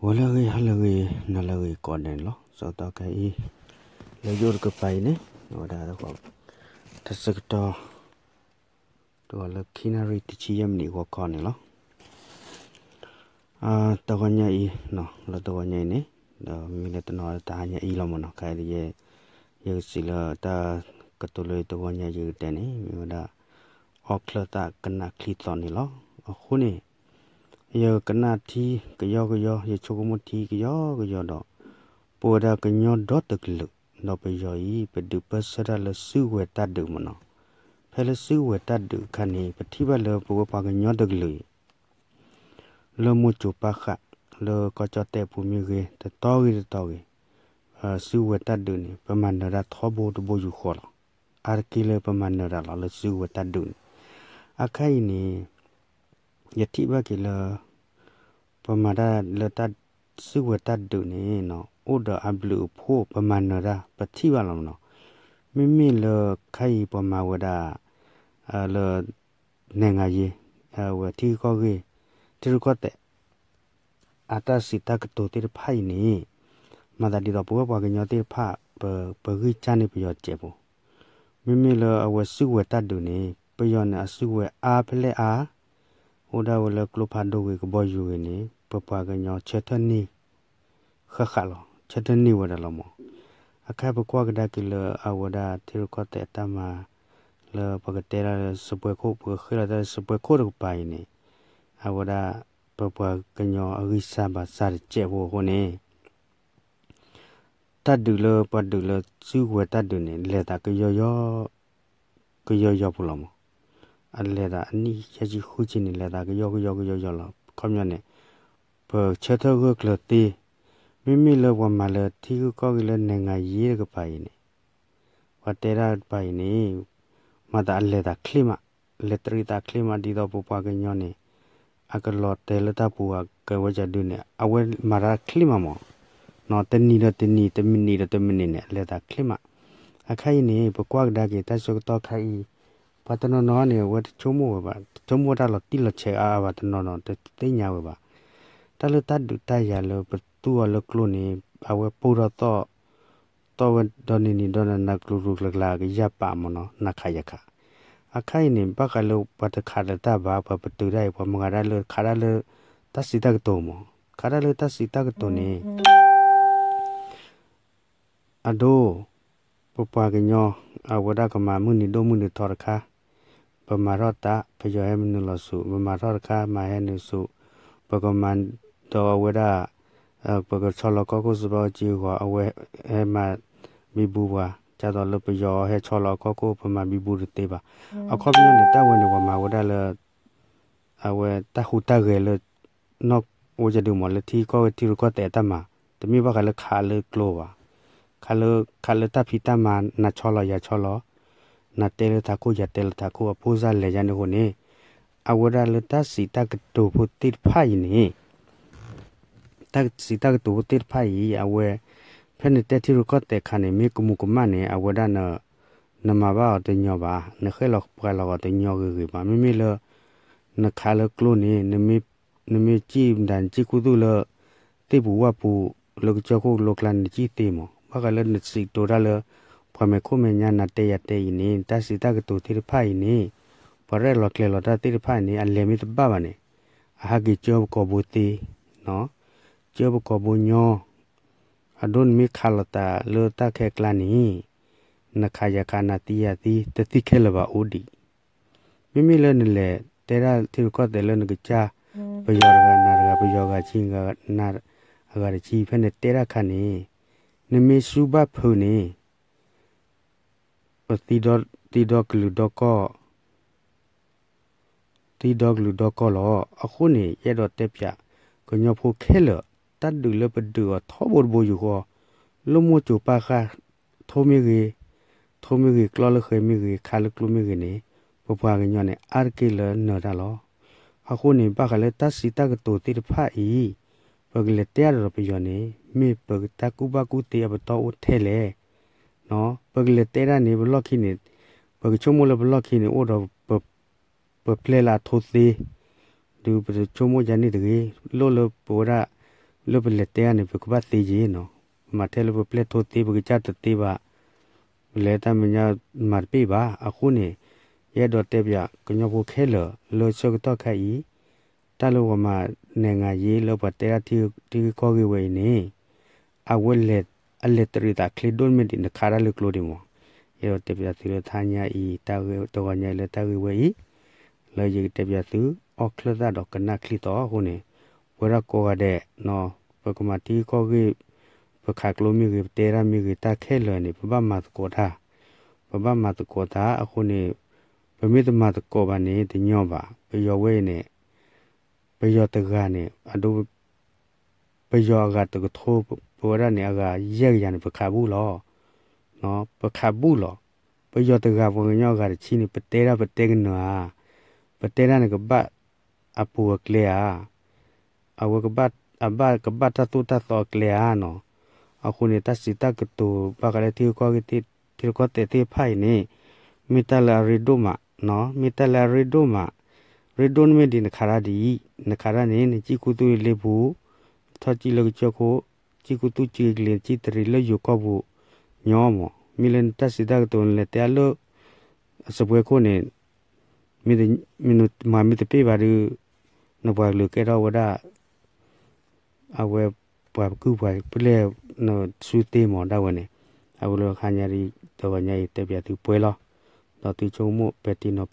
ဂီၤလၢအဂ့ၤ ဟါလၢအဂ့ၤ နၤလၢအဂ့ၤ ကိးဂၤဒဲးန့ၣ်လီၤ. ဆၢကတီၢ်ခဲအံၤ လၢယအိၣ်တကပၤအံၤန့ၣ် အဝဲဒၣ် တၢ်ဆၢကတီၢ် တဂီၤလၢခံနၣ်ရံၣ်တဆံယဲၢ်မံးနံးဂီၤခီန့ၣ်လီၤ. တဂီၤညါအံၤ လၢတဂီၤညါအံၤန့ၣ် ဒီးမ့ၢ်လၢတနီၤတဟါညါအံၤလီၤမ့ၢ်နီၤ. ခဲအံၤ ယကစံးလၢတၢ်ကတိၤလၢတဂီၤညါယကတဲန့ၣ် မ့ၢ်ဝဲဒၣ် အီၣ်ချၢၣ်သၣ်ကနၣ်ချံသီးန့ၣ်လီၤ. အဃိန့ၣ် ယကနၣ်ထံကယီကယီ ယဆိကမိၣ်ထံကယီကယီဒီး ပဝဲဒၣ်ကညီဒီတကလုာ် ဒီးပယီၤအံၤ ပဒုးပၢဆှၢတၢ်လၢစုကဝဲၤတၢ်ဒုးမ့ၢ်နီၤ. ဖဲလၢစုကဝဲၤတၢ်ဒုးအခါန့ၣ် ပထံၣ်ဘၣ်လၢပဝဲပှၤကညီတကလုာ်အံၤ လၢမိၢ်စိၤပၢ်ဃၢ် လၢကီၢ်ကၠီၣ်တဲၣ်ပူၤမ့ၢ်ဂ့ၤ တတီဂ့ၤတတီဂ့ၤ စုကဝဲၤတၢ်ဒုးန့ၣ် ပမၤနၢၤတၢ်ထီဘိတဘိယူၢ်ဃီလီၤ. အါတက့ၢ်လၢပမၤနၢၤတၢ်လီၤ လၢစုကဝဲၤတၢ်ဒုးန့ၣ် အခါအံၤန့ၣ် ယထံၣ်ဘၣ်က့ၤလၢ ပမၤတၢ်လၢတၢ်စုကဝဲၤတၢ်ဒုးန့ၣ် အိၣ်ဒီးအဘျုးအဖှိၣ် ပမၤနၢၤတၢ် ပထံၣ်ဘၣ်လီၤမ့ၢ်နီၤ. မ့မ့ၢ်လၢခါအံၤပှၤမၤဝဲဒၣ် လၢ နဲၣ်ငၤယ့ အဝဲထံဂုၤကီၢ်ဂ့ၤ ထံရူၢ်ကီၢ်သဲး အတၢ်စံးတၢ်ကတိၤသ့ၣ်တဖၣ်အံၤန့ၣ် မၤသးဒ်သိးပဝဲပှၤကညီသ့ၣ်တဖၣ် ပဂံၢ်စၢ်န့ၢ်ပယီၤစဲးဖိ မ့မ့ၢ်လၢအဝဲစုကဝဲၤတၢ်ဒုးန့ၣ် ပယီၤန့ၣ်အစုကဝဲၤအါဖဲလဲၣ်အါ အိၣ်ဒၣ်ဝဲလၢကျိဖးဒိၣ်ဂ့ၤ ကဘီယူၤဂ့ၤန့ၣ် ပပှၤကညီဆၢထၢၣ်န့ၢ် ဃၣ်ဃၣ်လီၤ ဆၢထၢၣ်န့ၢ်ဝဲဒၣ်လီၤမး. အခါပကွၢ်ကဒါက့ၤလၢအဝဲဒၣ်ထံရူၢ်ကီၢ်သဲးအတၢ်မၤ လၢပကတဲဒၣ်လၢစပွဲခိၣ် ပကဃ့လီၤတၢ်လၢစပွဲခိၣ်တကပၤအံၤန့ၣ် အဝဲဒၣ် ပပှၤကညီအဂံၢ်စၢ်ဘါစၢ်တစဲးဖိအဃိန့ၣ် တၢ်ဒုးလၢပှၤဒုးလၢစုကဝဲၤတၢ်ဒုးန့ၣ် လဲၤသးကယီယီ ကယီယီဖိလီၤမး. အလဲၤသးအနံၣ်ယဲၢ်ဆံဃုဆံန့ၣ် လဲၤသးကယီကယီကယီယီလီၤ. ခီပညီန့ၣ် ပဆၢထၢၣ်ဂၢၢ်ကျၢၤသ့, မ့မ့ၢ်လၢပှၤမၤလၢထံဂုၤကီၢ်ဂ့ၤလၢနဲၣ်ငၤယ့တကပၤအံၤန့ၣ် ပှၤတဲဒၣ်တကပၤအံၤန့ၣ် မၤသးအလဲၤသးချ့မး, လဲၤတရံးသးချ့မး ဒ်သိးပပှၤကညီန့ၣ် အကလီၤတဲာ်လၢတၢ်ပူၤ အကဝဲကဒုန့ၣ် အဝဲမၤတၢ်ချ့မးမး, တနံၤဒီးတနံၤ တမံးနံးဒီးတမံးနံးန့ၣ် အလဲၤသးချ့မး. အခါအံၤန့ၣ် ပကွၢ်ကဒါက့ၤတၢ်ဆၢကတီၢ်ခါအံၤ ပှၤတနီၤနီၤန့ၣ် အဝဲတဆိကမိၣ်ဝဲဘၣ်, တဆိကမိၣ်တၢ်လီၤတံၢ်လီၤဆဲးအါအါဘၣ်, တနီၤနီၤတသ့ၣ်ညါဝဲဘၣ်. တၢ်လၢတၢ်ဒုးတၢ်ယၤလၢပသူအီၤလၢကျိန့ၣ် အဝဲပိၢ်ထီၣ်သီၣ် သီၣ်ဝဲဒီနံၤနံၤဒီနၤနၤ ကျိၤကျိၤကျါကျါ ကယၢ်ပာ်မးနီၤ နၤခးယၤခး. အခါအံၤန့ၣ် ဘၣ်ဃးလၢပှၤတခးလၢတၢ်ဘၣ် ပှၤပတုာ်တၢ်အံၤ ပှၤမၤဂၤဒၣ်လၢခးဒၣ်လၢ တၢ်စံးတၢ်ကတိၤမး, ခးဒၣ်လၢတၢ်စံးတၢ်ကတိၤန့ၣ် အဒိ ပပှၤကညီ အဝဲဒၣ်ကမၤမုၢ်နံၤဒိၣ်မုၢ်နံၤထီတခါ, ပမၤထီၣ်တၢ် ပယီၤဟဲမနုၤလီၤဆူၣ်, ပမၤထီၣ်တခါ မၤဟဲနုာ်ဆူၣ်, ပကမၤဒီးအဝဲဒၣ် ပကဆီလီၤကီၢ်ခိၣ်စ့ၢ်ကီးက့ဂီၤ အဝဲဟဲမၤဘံဘူပှၤ, ဒ်သိးလၢပယီၤဟဲဆီလီၤအကီၢ်ခိၣ် ပမၤဘံဘူတသ့ဘၣ်. အခီပညီန့ၣ် တၢ်ဝဲန့ၣ် ပှၤမၤဝဲဒၣ်လၢ အဝဲတၢ်ဟူးတၢ်ဂဲၤလၢ နီၢ်အိၣ်ကဒုမး လၢထံကီၢ်ဂ့ၤထံရူၢ်ကီၢ်သဲးအတၢ်မၤ, တမ့ၢ်ဘၣ်ဃးလၢခးလၢကျိဘၣ်. ခးလၢ ခးလၢတၢ်ဖံးတၢ်မၤ နၤဆီလီၤယၤဆီလီၤ, နၤတဲလၢထးခိၣ်ယၤတဲလၢထးခိၣ် အဖိစၢ်လဲၤယါန့ၣ်အဃိန့ၣ်, အဝဲဒၣ်လၢတၢ်စံးတၢ်ကတိၤဖိသ့ၣ်တဖၣ်အံၤန့ၣ် တၢ်စံးတၢ်ကတိၤဖိသ့ၣ်တဖၣ်အံၤ အဝဲ ဖဲနတဲထံရူၢ်ကီၢ်သဲးခါန့ၣ် မ့ၢ်ကမူၤကမၣ်န့ၣ် အဝဲဒၣ် နမၤဘၣ်အီၤတညီဘၣ်, နဃဲၣ်လီၤပှၤလီၤအီၤတညီဂ့ၤဂ့ၤဘၣ်. မ့မ့ၢ်လၢ နခးလၢကျိန့ၣ် နမ့ၢ်စံၣ်မတၤ နစံၣ်ခူသူၣ်လၢ သ့ၣ်ပူၤဝၣ်ပူၤ လၢကစၢၢ်ခိၣ်ကလိကျါန့ၣ် နစံၣ်သ့မး. ဘၣ်ဃးလၢနစံးကတိၤတၢ်လၢ ပှၤမဲာ်ခိၣ်မဲာ်ညါ နၤတဲယၤတဲအံၤန့ၣ် တၢ်စံးတၢ်ကတိၤသ့ၣ်တဖၣ်အံၤန့ၣ် ပှၤရဲၣ်လီၤကျဲၤလီၤတၢ်သ့ၣ်တဖၣ်အံၤန့ၣ် အလဲၤမ့ၢ်တဘၣ်ဘၣ်န့ၣ် အဟးက့ၤကၢပကိာ်ဘိသ့, ကၢပကိာ်ဘိညီ, အဒိနမ့ၢ်ခးလိာ်သးလၢတၢ်ခဲကျါန့ၣ် နခးယၤခး နၤသံယၤသံ တသံခဲလၢာ်ဘၣ်အိၣ်ဒံး. မ့မ့ၢ်လၢနလဲၤတဲဒၣ်ထံရူၢ်ကီၢ်သဲးလၢနကစၢ် ပယီၤတဂၤနၤတဂၤ ပယီၤဂၤဆံဂၤ နၤအဂၤတဆံ ဖဲနတဲဒၣ်ခါန့ၣ် နမ့ၢ်ဆူဘၣ်ဖုးန့ၣ် ပသံဒီကလုာ်ဒီကီၢ် သံဒီကလုာ်ဒီကီၢ်လီၤ. အဃိန့ၣ် ယအဲၣ်ဒိးတဲပၠး ကညီဖိခဲလၢာ် တၢ်ဒုးလၢပဒုးအီၤထီဘိတဘိယူၢ်ဃီ လၢမိၢ်စိၤပၢ်ဃၢ် ထိမ့ၢ်ဂ့ၤ, ထိမ့ၢ်ဂ့ၤ ကျီလၢဃဲမ့ၢ်ဂ့ၤ ခးလၢကျိမ့ၢ်ဂ့ၤန့ၣ် ပပှၤကညီန့ၣ် အါတက့ၢ်လၢနၢၤတၢ်လီၤ. အဃိန့ၣ် ဘၣ်ဃးလၢတၢ်စံးတၢ်ကတိၤသ့ၣ်တဖၣ်အံၤ ပကလဲၤတဲအါဒီးပယီၤန့ၣ် မ့ၢ်ပတၢ်ကူၣ်ဘၣ်ကူၣ်သ့အပတီၢ်အိၣ်ထဲလဲၣ် ပကလဲၤတဲဒၣ်န့ၣ် ပလီၢ်ခံန့ၣ် ပကဆိကမိၣ်လၢပလီၢ်ခံန့ၣ် အိၣ်ဒီး ပပျဲလၢအထိသ့, ဒုးပတဆိကမိၣ်ယါန့ၣ်တဂ့ၤ, လိၣ်လၢပဝဲဒၣ် လၢပလဲၤတဲအါန့ၣ် ပကဘၣ်သ့ယ့ၢ်နီၤ, ပမၤထဲလၢပပျဲၢ်ထိသ့ ပကစၢ်တသ့ဘၣ်, ပလဲၤတၢ်မဲာ်ညါမၤတပ့ၢ်ဘၣ်. အဃိန့ၣ် ယအဲၣ်ဒိးတဲပၠးကညီဖိခဲလၢာ်လၢဆၢကတီၢ်ခါအံၤ, တၢ်လၢပှၤမၤနဲၣ်ငါယ့လၢပှၤတဲဒၣ်ထံဂ့ၢ်ကီၢ်ဂ့ၢ်ဝဲအံၤန့ၣ်, အဝဲလဲၤ အလဲၤတရံးသးချ့ဒိၣ်မ့ၢ်ဒံး နခးတၢ်လၢကျိဒံးမး. ယအဲၣ်ဒိးတဲပၠးသုလၢတဟါညါအံၤ တၢ်ဂ့ၢ်တဂီၤညါအံၤလၢတၢ်ဂ့ၢ်ဝဲအံၤ, လၢယကတဲပၠးသု အီၣ်ချၢၣ်သၣ်ဒီးကနၣ်ချံသီအဃိန့ၣ်, ပဝဲဒၣ်ကိးဂၤဒဲး ပကမၤထံဂ့ၢ်ကီၢ်ဂ့ၢ်, ပခးကျိမ့ၢ်ဂ့ၤ, ပတဲတၢ်မ့ၢ်ဂ့ၤ, တၢ်ခဲလၢာ်န့ၣ် ပဘၣ်မၤသကိးတၢ်, ပဘၣ်မၤသကိးတၢ်အဃိန့ၣ်, ပမ့ၢ်တမၤသကိးဘၣ်န့ၣ် တညီဘၣ်. ပယီၤဝဲအံၤန့ၣ်, ပယီၤတဂၤန့ၣ် အဒိ ပယီၤအဂၤတကထိ, ပဝဲဒၣ်န့ၣ် အဂၤယဲၢ်ကယၤန့ၣ် ပခးဘူၣ်လီၤ. ပခးဘူၣ်လီၤ. ပယီၤတဂၤ ပှၤကညီအဂၤတဆံန့ၣ် ပတဲဒၣ်ပတဲကနၢၤဧါ, ပတဲဒၣ်န့ၣ်ကဘၣ်အပူၤအကျဲဧါ, အဝဲကဘၣ်, အဘၣ်ကဘၣ်တၢ်သိၣ်တၢ်သီအကျဲဧါနီၤ. အဃိန့ၣ် တၢ်စံးတၢ်ကတိၤဘၣ်ဃးလၢထံဂ့ၢ်ကီၢ်ဂ့ၢ်သ့ၣ်တဖၣ်အံၤန့ၣ်, မ့ၢ်တၢ်လၢအရ့ဒိၣ်မး, မ့ၢ်တၢ်လၢအရ့ဒိၣ်မး, ရ့ဒိၣ်န့ၣ်မ့ၢ်ဒ်နခးတၢ်ဒ်အံၤ, နခးတၢ်န့ၣ် နစံၣ်ခူသူၣ်လ့ပူၤ, ထီၣ်စံၣ်လၢကစၢၢ်ခိၣ်, စံၣ်ခူသူၣ်စံၣ်ကလ့ၤ နစံၣ်တရံးလၢယိၤကီၢ်ပူၤ, ညီမး. မ့ၢ်လၢနတၢ်စံးတၢ်ကတိၤနလဲၤတဲအါလၢ အစပွဲခိၣ်န့ၣ်, မ့ၢ်နမၤမ့ၢ်တပ့ၢ်ဘၣ်ဒီး, နပှၤကလုာ်ကဲထီၣ်ဝဲဒၣ် အဝဲပှၤကုၢ်ပှၤပျဲၢ်နစုသ့မးဒၣ်ဝဲန့ၣ်, အဝဲလၢဟါညါဒီး တဂီၤညါအံၤတဲပၠးသုပှဲၤလီၤ. ဒီးသုဆိကမိၣ်ပဲာ်ထံနီၤ